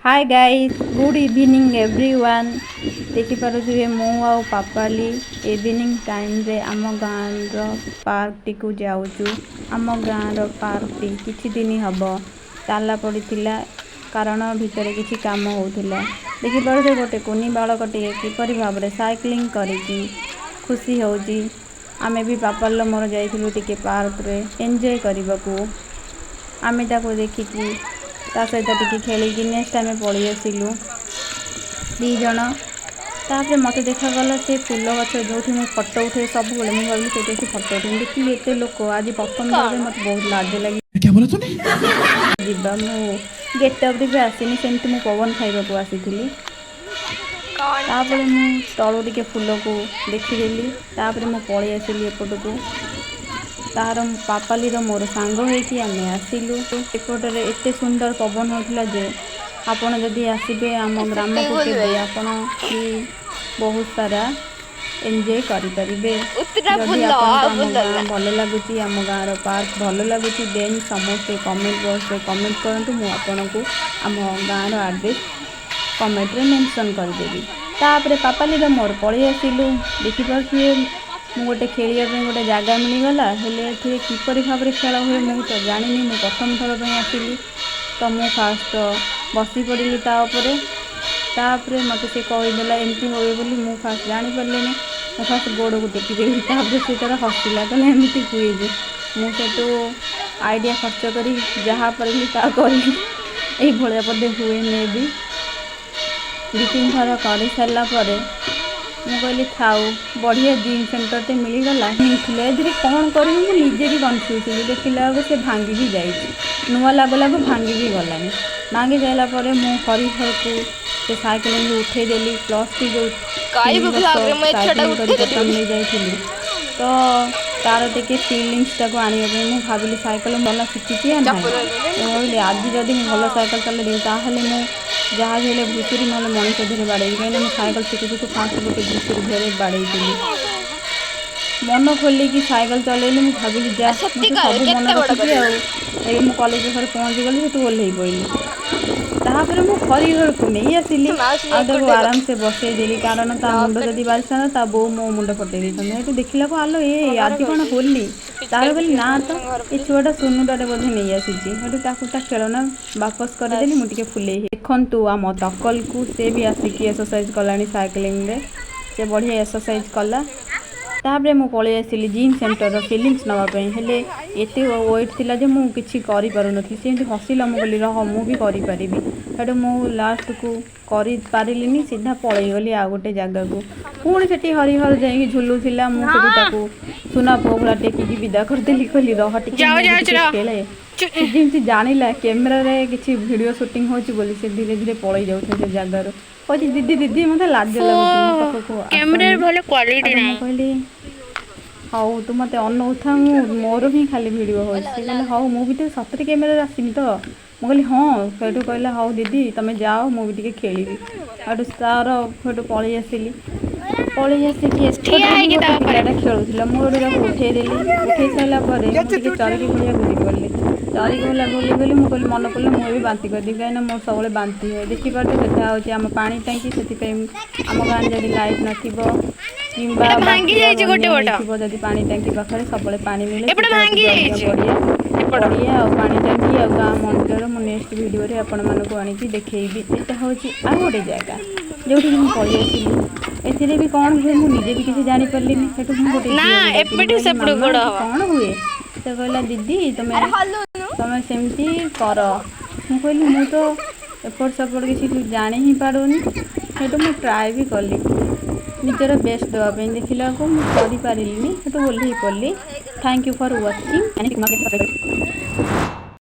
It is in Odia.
Hi guys, good evening everyone. ଦେଖିପାରୁଥିବେ, ମୁଁ ଆଉ ପାପାଲି ଇଭିନିଂ ଟାଇମ୍ରେ ଆମ ଗାଁର ପାର୍କଟିକୁ ଯାଉଛୁ। ଆମ ଗାଁର ପାର୍କଟି କିଛି ଦିନ ହେବ ତାଲା ପଡ଼ିଥିଲା, କାରଣ ଭିତରେ କିଛି କାମ ହେଉଥିଲା। ଦେଖିପାରୁଥିବେ, ଗୋଟେ କୁନି ବାଳକଟିଏ କିପରି ଭାବରେ ସାଇକ୍ଲିଂ କରିକି ଖୁସି ହେଉଛି। ଆମେ ବି ପାପାଲିର ମୋର ଯାଇଥିଲୁ ଟିକେ ପାର୍କରେ ଏନ୍ଜୟ କରିବାକୁ। ଆମେ ତାକୁ ଦେଖିକି ତା ସହିତ ଟିକେ ଖେଳିକି ନେକ୍ସଟ ଆମେ ପଳେଇ ଆସିଲୁ ଦୁଇ ଜଣ। ତାପରେ ମୋତେ ଦେଖାଗଲା ସେ ଫୁଲ ଗଛ, ଯେଉଁଠି ମୁଁ ଫଟୋ ଉଠାଏ ସବୁବେଳେ। ମୁଁ ଭାବିଲି ସେଇଠି ଆସି ଫଟୋ ଉଠେଇବି। ଦେଖିଲି ଏତେ ଲୋକ। ଆଜି ପ୍ରଥମ ଥର ପାଇଁ କଣ ମୋତେ ବହୁତ ଲାଜ ଲାଗି क्या बोला तूने? ଯିବା। ମୁଁ ଗେଟଅପ୍ରେ ବି ଆସିନି, ସେମିତି ମୁଁ ପବନ ଖାଇବାକୁ ଆସିଥିଲି। କଣ? ତାପରେ ମୁଁ ତଳୁ ଟିକେ ଫୁଲକୁ ଦେଖିଦେଲି। ତାପରେ ମୁଁ ପଳେଇ ଆସିଲି ଏପଟକୁ। ତାର ପାପାଲିର ମୋର ସାଙ୍ଗ ହେଇକି ଆମେ ଆସିଲୁ। ଏପଟରେ ଏତେ ସୁନ୍ଦର ପବନ ହେଉଥିଲା ଯେ ଆପଣ ଯଦି ଆସିବେ ଆମ ସେତିକି ଗ୍ରାମକୁ ଭୁଲ କେବେ, ଭାଇ ଆପଣ ବି ବହୁତ ସାରା ଏନ୍ଜୟ କରିପାରିବେ। ଉତରା ଯଦି ଫୁଲ ଆପଣଙ୍କୁ ଆଉ ଆମ ଫୁଲ ଗାଁ ନା ଭଲ ଲାଗୁଛି, ଆମ ଗାଁର ପାର୍କ ଭଲ ଲାଗୁଛି, ଦେନ୍ ସମସ୍ତେ କମେଣ୍ଟ ବକ୍ସରେ କମେଣ୍ଟ କରନ୍ତୁ। ମୁଁ ଆପଣଙ୍କୁ ଆମ ଗାଁର ଆଡ୍ରେସ୍ କମେଣ୍ଟରେ ମେନସନ୍ କରିଦେବି। ତାପରେ ପାପାଲିର ମୋର ପଳେଇ ଆସିଲୁ। ଦେଖିପାରୁଥିବେ, ମୁଁ ଗୋଟେ ଖେଳିବା ପାଇଁ ଗୋଟେ ଜାଗା ମିଳିଗଲା। ହେଲେ ଏଥିରେ କିପରି ଭାବରେ ଖେଳ ହୁଏ, ମୁଁ ତ ଜାଣିନି। ମୁଁ ପ୍ରଥମ ଥର ପାଇଁ ଆସିଲି। ତ ମୁଁ ଫାଷ୍ଟ ବସି ପଡ଼ିଲି ତା ଉପରେ। ତାପରେ ମୋତେ ସେ କହିଦେଲା ଏମିତି ହୁଏ ବୋଲି। ମୁଁ ଫାଷ୍ଟ ଜାଣିପାରିଲିନି। ମୁଁ ଫାଷ୍ଟ ଗୋଡ଼କୁ ଟେକିଦେଲି। ତାପରେ ସେ ତାର ହସିଲା, କହିଲା ଏମିତି ହୁଏ ଯେ। ମୁଁ ସେଠୁ ଆଇଡ଼ିଆ ଖର୍ଚ୍ଚ କରି ଯାହା ପାରିଲି ତାହା କରିଲି। ଏଇଭଳିଆ ବୋଧେ ହୁଏ ମେ ବି। ଦୁଇ ତିନି ଥର କରିସାରିଲା ପରେ ମୁଁ କହିଲି ଥାଉ, ବଢ଼ିଆ ଜିମ୍ ସେଣ୍ଟରଟେ ମିଳିଗଲା। ଥିଲେ ଏଥିରେ କ'ଣ କରିବି, ମୁଁ ନିଜେ ବି କନଫ୍ୟୁଜ୍ ଥିଲି। ଦେଖିଲା ବେଳକୁ ସେ ଭାଙ୍ଗି ବି ଯାଇଛି। ନୂଆ ଲାଗୁ ଲାଗୁ ଭାଙ୍ଗି ବି ଗଲାଣି। ଭାଙ୍ଗି ସାରିଲା ପରେ ମୁଁ ହରିହରକୁ ସେ ସାଇକେଲିଂରୁ ଉଠେଇଦେଲି। ପ୍ଲସ୍ 3 ଯେଉଁ ତିନି କହିବୁ ବର୍ଷ ବ୍ଲଗରେ ମୁଁ ଏ ଛୁଆଟାକୁ ସାଇକେଲିଂ କରି ଉଠେଇଦେଲି ବଟମ୍ ବୋଲି। ନେଇଯାଇଥିଲି, ତ ତାର ଟିକେ ଫିଲିଙ୍ଗସଟାକୁ ଆଣିବା ପାଇଁ ମୁଁ ଭାବିଲି ସାଇକେଲ ଭଲ ଶିଖିଛି ୟା ନାହିଁ। ଚପଲ। ମୁଁ ଭାବିଲି ଆଜି ଯଦି ମୁଁ ଭଲ ସାଇକେଲ ଚଲେଇଦେବି, ତାହେଲେ ମୁଁ ଯାହା ବି ହେଲେ ଘୁଷୁରୀ ନହେଲେ ମଣିଷ ଦେହରେ ବାଡ଼େଇବି। କାହିଁକିନା ମୁଁ ସାଇକେଲ ଶିଖୁ ଶିଖୁ ଫାଷ୍ଟ ଗୋଟେ ଘୁଷୁରୀ ଦେହରେ ବାଡ଼େଇଥିଲି। ମନ ଖୋଲିକି ସାଇକେଲ ଚଲେଇଲି। ମୁଁ ଭାବିଲି ଯା, ମୁଁ ସେତିକି ତ କର ସବୁ ମନେ କେତେ ବଡ ରଖିଛି। କରିବୁ? ଆଉ ଏବେ ମୁଁ କଲେଜ ପାଖରେ ପହଞ୍ଚିଗଲି, ସେଠୁ ଓହ୍ଲେଇ ପଡ଼ିଲି। ତାପରେ ମୁଁ ହରିହରକୁ ନେଇ ଆସିଲି ମାଉସୀ ଆଉ ଯାଇ ତାକୁ କୋଉଠି ଆରାମସେ ବସେଇଦେଲି, କାରଣ ତା ବ୍ଲଗ ମୁଣ୍ଡ ଯଦି କରିବି। ବାଜିଥାନ୍ତା, ତା ବୋଉ ମୋ ମୁଣ୍ଡ ଫଟେଇ ଦେଇଥାନ୍ତା। ସେଠୁ ଦେଖିଲାକୁ, ଆଲୋ ଏ ତମ ଘରେ ଆଜି କ'ଣ କହୁଛି ହୋଲି? ତାପରେ ପିଚକାରୀ କହିଲି ନା ପିଚକାରୀ ତ ତାଙ୍କ ଘର ଏ ପଟେ। ଛୁଆଟା ସୁନୁଟାରେ ବୋଧେ ନେଇ ଆସିଛି। ସେଠୁ ତାକୁ ତା ଖେଳନା ବାପସ କରିଦେଲି। ବାସ୍। ମୁଁ ଟିକେ ଫୁଲେଇ। ଦେଖନ୍ତୁ ଆମ ତକଲକୁ, ସେ ବି ଆସିକି ଏକ୍ସରସାଇଜ କଲାଣି ସାଇକେଲିଂରେ। ସେ ବଢ଼ିଆ ଏକ୍ସରସାଇଜ କଲା। ତାପରେ ମୁଁ ପଳେଇ ଆସିଲି ଜିମ୍ ସେଣ୍ଟରର ଫିଲିଙ୍ଗସ୍ ନେବା ପାଇଁ। ହେଲେ ଏତେ ୱେଟ୍ ଥିଲା ଯେ ମୁଁ କିଛି କରିପାରୁନଥିଲି। ସେ ଏମିତି ହସିଲା। ମୁଁ କହିଲି ରହ, ମୁଁ ବି କରିପାରିବି। ସେଠୁ ମୁଁ ଲାଷ୍ଟକୁ କରିପାରିଲିନି, ସିଧା ପଳେଇଗଲି ଆଉ ଗୋଟେ ଜାଗାକୁ। ପୁଣି ସେଠି ହରିହର ଯାଇକି ଝୁଲୁଥିଲା। ମୁଁ ସେଠୁ ତାକୁ ସୁନା ପୁଅ ଭଳିଆ ଟେକିକି ବିଦା କରିଦେଲି। କହିଲି ରହ ଟିକେ, ଯାଅ ମୁଁ ବି ଯାଉଛି ଟିକେ ରହ। ଖେଳେ। ସେ ଯେମିତି ଜାଣିଲା କ୍ୟାମେରାରେ କିଛି ଭିଡ଼ିଓ ସୁଟିଂ ହେଉଛି ବୋଲି, ସେ ଧୀରେ ଧୀରେ ପଳେଇ ଯାଉଥାଏ ସେ ଜାଗାରୁ। କହୁଛି, "ଦିଦି ଦିଦି, ମୋତେ ଲାଜ ଲାଗୁଛି, ମୋ ପାଖକୁ କ୍ୟାମେରାରେ ଆସନି।" ଭଲ କ୍ୱାଲିଟି ସେଠୁ ମୁଁ ନାହିଁ। କହିଲି, "ହଉ, ତୁ ମୋତେ ଅନଉଥା, ମୁଁ ମୋର ହିଁ ଖାଲି ଭିଡ଼ିଓ ହେଉଛି।" ସେ କହିଲେ, "ହଉ, ମୁଁ ବି ତ ସତରେ କ୍ୟାମେରାରେ ଆସିବି ତ?" ମୁଁ କହିଲି, "ହଁ।" ସେଇଠୁ କହିଲା, "ହଉ ଦିଦି, ତମେ ଯାଅ, ମୁଁ ବି ଟିକେ ଖେଳିବି।" ସେଠୁ ତାର ସେଠୁ ପଳେଇ ଆସିଲି। ପଳେଇ ଆସିକି ଠିଆ ଏପଟରେ ବି ହେଇକି ଗୋଟେ ତା ଉପରେ ପିଲାଟା ଖେଳୁଥିଲା। ମୁଁ ଏଠୁ ତାକୁ ଉଠେଇଦେଲି। ଉଠେଇ ସାରିଲା ପରେ ମୁଁ ଟିକେ ଚରିକି ଭଳିଆ ବୁଲି ପଡ଼ିଲି। ଚରିକି ଭଳିଆ ବୁଲି ଗଲି। ମୁଁ କହିଲି, ମନେ ପଡ଼ିଲା, ମୁଁ ଏବେ ବାନ୍ତି କରିଦେବି, କାହିଁକିନା ମୋର ସବୁବେଳେ ବାନ୍ତି ହୁଏ। ଦେଖିପାରୁଛି, ସେଟା ହେଉଛି ଆମ ପାଣି ଟାଙ୍କି। ସେଥିପାଇଁ ଆମ ଗାଁରେ ଯଦି ଲାଇଟ୍ ନଥିବ କିମ୍ବା ଏଟା ଭାଙ୍ଗି ବାତ୍ୟା ଯାଇଛି ଗୋଟେ ବନ୍ୟା ପଟ। ହେଇଥିବ ଯଦି, ପାଣି ଟାଙ୍କି ପାଖରେ ସବୁବେଳେ ପାଣି ମିଳେ। ଏପଟେ ସେଟା ହେଉଛି ଭାଙ୍ଗି ଯଜ୍ଞ ଯାଇଛି ପଡ଼ିଆ। ଏପଟ। ପଡ଼ିଆ ଆଉ ପାଣି ଟାଙ୍କି ଆଉ ଗାଁ ମନ୍ଦିରର ମୁଁ ନେକ୍ସଟ ଭିଡ଼ିଓରେ ଆପଣମାନଙ୍କୁ ଆଣିକି ଦେଖେଇବି। ଏଇଟା ହେଉଛି ଆଉ ଗୋଟେ ଜାଗା ଯେଉଁଠିକି ମୁଁ ପଳେଇ ଆସିଲି। ଏଥିରେ ବି କ'ଣ ହୁଏ, ମୁଁ ନିଜେ ବି କିଛି ଜାଣିପାରିଲିନି। ସେଠୁ ମୁଁ ଗୋଟେ ନା ଝିଅକୁ ଡାକିଲି। ଏପଟେ କହିଲି, ସେପଟକୁ "ମାମା, ଗୋଡ ଏଠି ହବ। କ'ଣ ହୁଏ?" ସେ କହିଲା, "ଦିଦି, ତମେ ତମେ ସେମିତି କର।" ମୁଁ କହିଲି, "ମୁଁ ତ ଏପଟ ସେପଟ କିଛି ଜାଣି ହିଁ ପାରୁନି।" ସେଠୁ ମୁଁ ଟ୍ରାଏ ବି କଲି ନିଜର ବେଷ୍ଟ ଦେବା ପାଇଁ। ଦେଖିଲା ବେଳକୁ ମୁଁ କରିପାରିଲିନି। ସେଠୁ ଓହ୍ଲେଇ ପଡ଼ିଲି। Thank you for watching.